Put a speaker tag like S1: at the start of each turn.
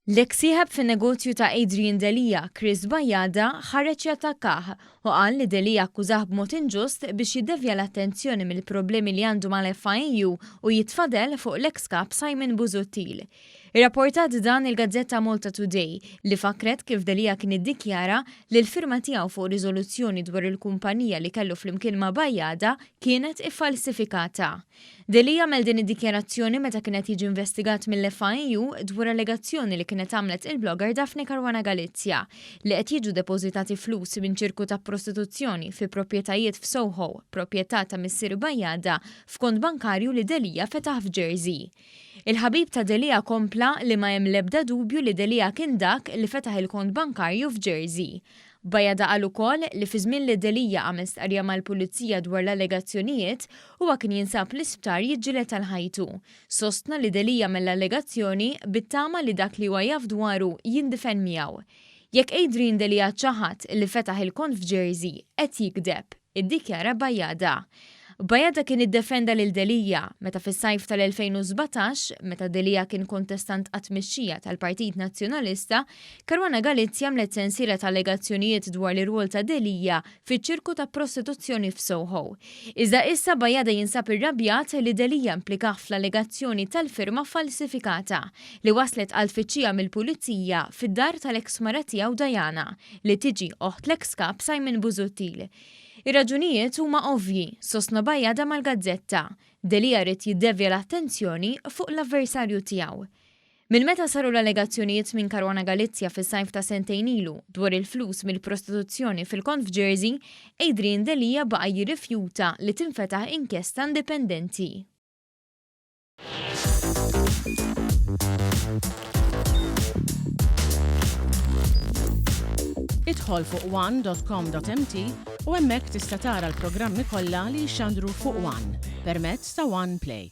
S1: L-eks sieħeb fin-negozju ta' Adrian Delia, Chris Bajada, ħareġ jattakkah u qal li Delia akkużah b'mod inġust biex jiddevja l-attenzjoni mill-problemi li għandu mal-FIAU u jitfa' dell fuq l-eks Kap Simon Busuttil. Irrapportat dan il-gazzetta Malta Today li fakkret kif Delia kien iddikjara li l-firma tiegħu fuq riżoluzzjoni dwar il-kumpanija li kellu flimkien ma' Bajada kienet iffalsifikata. Delia għamel din id-dikjarazzjoni meta kien qed jiġi investigat mill-FIAU dwar allegazzjoni li kienet għamlet il-blogger Daphne Caruana Galizia li qed jiġu depożitati flus minn ċirku ta' prostituzzjoni fi proprjetajiet f'Soho, proprjetà ta' missier Bajada, f'kont bankarju li Delia fetaħ f'Jersey. Il-ħabib ta' Delia kompla li ma hemm l-ebda dubju li Delia kien dak li fetaħ il-kont bankarju f'Jersey. Bajada qal ukoll li fi żmien li Delia għamel stqarrija mal-Pulizija dwar l-allegazzjonijiet, huwa kien jinsab l-isptar jiġġieled għal ħajtu. Sostna li Delia għamel l-allegazzjoni bit-tama li dak li huwa jaf dwaru jindifen miegħu. Jekk Adrian Delia ċaħad li fetaħ il-kont f'Jersey, qed jigdeb, iddikjara Bajada. Bajada kien iddefenda lil Delia meta fis-sajf tal-2017, meta Delia kien kontestant għat-tmexxija tal-Partit Nazzjonalista, Caruana Galizia għamlet sensiela ta' allegazzjonijiet dwar l-irwol ta' Delia fiċ-ċirku ta' prostituzzjoni f'Soho. Iżda issa Bajada jinsab irrabjat li Delia implikah fl-allegazzjoni tal-firma falsifikata, li wasslet għal tfittxija mill-Pulizija fid-dar tal-eks mara tiegħu Diana, li tiġi oħt l-eks Kap Simon Busuttil. Ir-raġunijiet huma ovvji, sostna Bajada mal-gazzetta. Delia ried jiddevja l-attenzjoni fuq l-avversarju tiegħu. Minn meta saru l-allegazzjonijiet minn Caruana Galizia fis-sajf ta' sentejn ilu dwar il-flus mill-prostituzzjoni fil-kont f'Jersey, Adrian Delia baqa' jirrifjuta li tinfetaħ inkjesta indipendenti.
S2: Idħol fuq one.com.mt u hemmhekk tista' tara l-programmi kollha li jixxandru fuq One permezz ta' One Play.